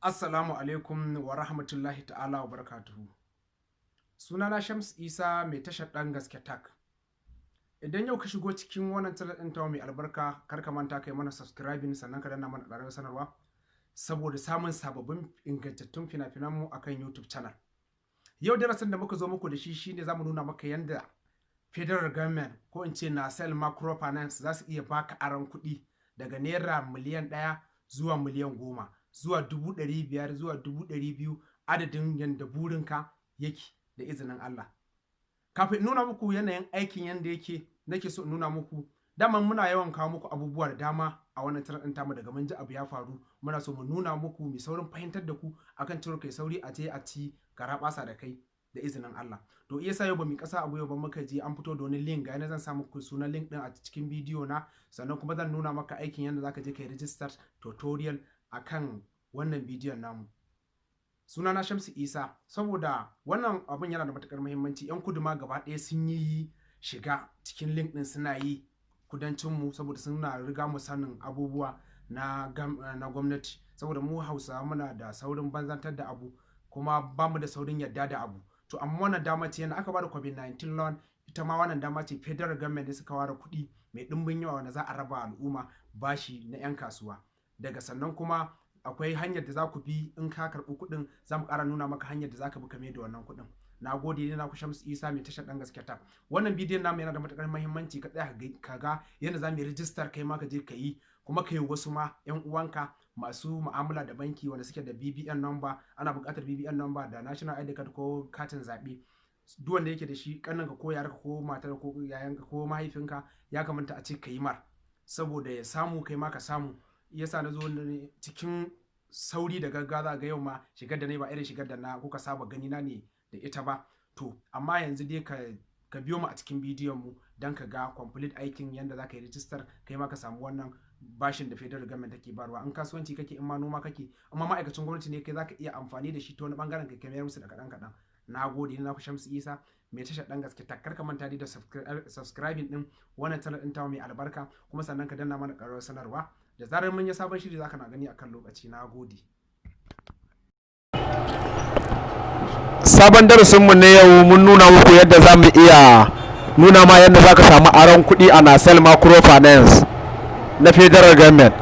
Assalamu alaikum wa rahmatullahi ta'ala wa barakatuhu. Sunana Shams Isa, mai tashar Ɗan Gaske Tak. Idan yau ka shigo cikin wannan channel ɗin tawa mai albarka, kar ka manta kai mana subscribing, sannan ka danna mana ƙararrawar sanarwa saboda samun sababbin ingantattun fina-finanmu akan YouTube channel. Yau darasin da muka zo muku da shi shine zamu nuna maka yanda federal government, ko in ce Nasel Microfinance, za su iya baka aron kuɗi daga naira 1 miliyan zuwa 10 miliyan, zuwa 500,000, zuwa 200,000, adadin yanda burinka yake, da izinin Allah. Kafin in nuna muku yanayin aikin yanda yake, nake so in nuna muku, daman muna yawan kawo muku abubuwa da dama a wannan channel ɗin tamu. Daga mun ji abu ya faru, muna so mu nuna muku, mu saurin fahimtar da ku akan cewa kai sauri a je a ci garaɓasa da kai, da izinin Allah. To iya sa yau ba mu kasa a gwiwa ba, muka je an fito da wani link. Ga zan sa muku sunan link din a cikin bidiyo na, sannan kuma zan nuna maka aikin yadda zaka je kai register tutorial akan wannan bidiyon namu. Sunana Shamsu Isa. Saboda wannan abun yana da matukar muhimmanci, yan kudu ma gaba ɗaya sun yi shiga cikin link din, suna yi kudancin mu, saboda suna riga mu sanin abubuwa na gwamnati, saboda mu Hausawa muna da saurin banzantar da abu, kuma ba mu da saurin yadda da abu. To amma wannan dama ce, yana aka bada COVID-19 loan, ita ma wannan dama ce. Federal government ne suka ware kuɗi mai ɗimbin yawa wanda za a raba al'umma bashi na 'yan kasuwa. Daga sannan kuma akwai hanyar da za ku bi in ka karɓi kuɗin. Za mu ƙara nuna maka hanyar da za ka bi ka da wannan kuɗin. Na gode. Ne na ku Shamsu Isa, mai tashar Ɗan Gaske Ta. Wannan bidiyon namu yana da matuƙar muhimmanci. Ka tsaya ka ga yadda za mu yi rijistar, kai ma ka je ka yi, kuma ka yi wasu ma 'yan uwanka masu mu'amala da banki wanda suke da BVN number. Ana buƙatar BVN number da national ID card ko katin zaɓe. Duk wanda yake da shi, ƙaninka ko yarka ko matar ko yayanka ko mahaifinka, ya kamata a ce ka yi mar saboda ya samu, kai ma ka samu. Yasa na zo cikin sauri da gaggawa. Ga yau ma shigar da na ba irin shigar da na kuka saba gani na ne da ita ba. To amma yanzu dai ka biyo mu a cikin bidiyon mu don ka ga complete aikin yadda za ka yi rijistar, kai ma ka samu wannan bashin da federal government take barwa. In kasuwanci kake, in ma noma kake, amma ma'aikacin gwamnati ne kai, za ka iya amfani da shi ta wani bangaren ka mayar musu da kaɗan kaɗan. Na gode. Ni na ku Shamsu Isa, mai tashar Ɗan Gaske. Kar ka manta dai da subscribing din wannan channel din tawa mai albarka, kuma sannan ka danna mana ƙararrawar sanarwa. Da zarar mun yi sabon shiri, zaka na gani akan lokaci. Na gode. Sabon darasinmu na yau, mun nuna muku yadda za mu iya nuna ma yadda za ka samu aron kuɗi a Nasel Microfinance na federal government.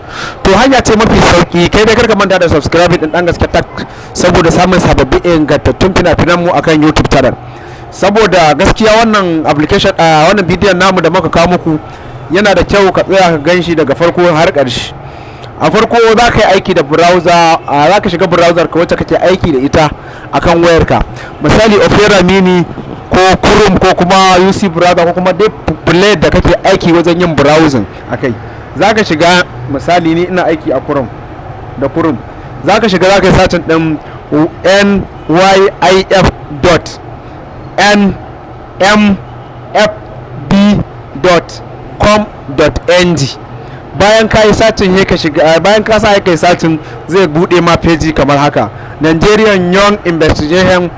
To hanya ce mafi sauki. Kai dai karka manta da subscribe din Dan Gaske Tak saboda samun sababbin ingantattun fina-finan mu akan YouTube channel. Saboda gaskiya wannan application, wannan bidiyon namu da muka kawo muku, yana da kyau ka tsaya ka ganshi daga farko har ƙarshe. A farko za ka yi aiki da browser, za ka shiga browser ka wacce kake aiki da ita akan wayarka, misali Opera Mini ko Chrome ko kuma UC Browser ko kuma dai Blade da kake aiki wajen yin browsing akai. Za ka shiga, misali ni ina aiki a Chrome, da Chrome. Za ka shiga, za ka yi searching din nyif.nmfb.com.ng. Bayan ka yi searching, he ka shiga. Bayan ka sa kai searching, zai bude ma page kamar haka: Nigerian Young Investigation.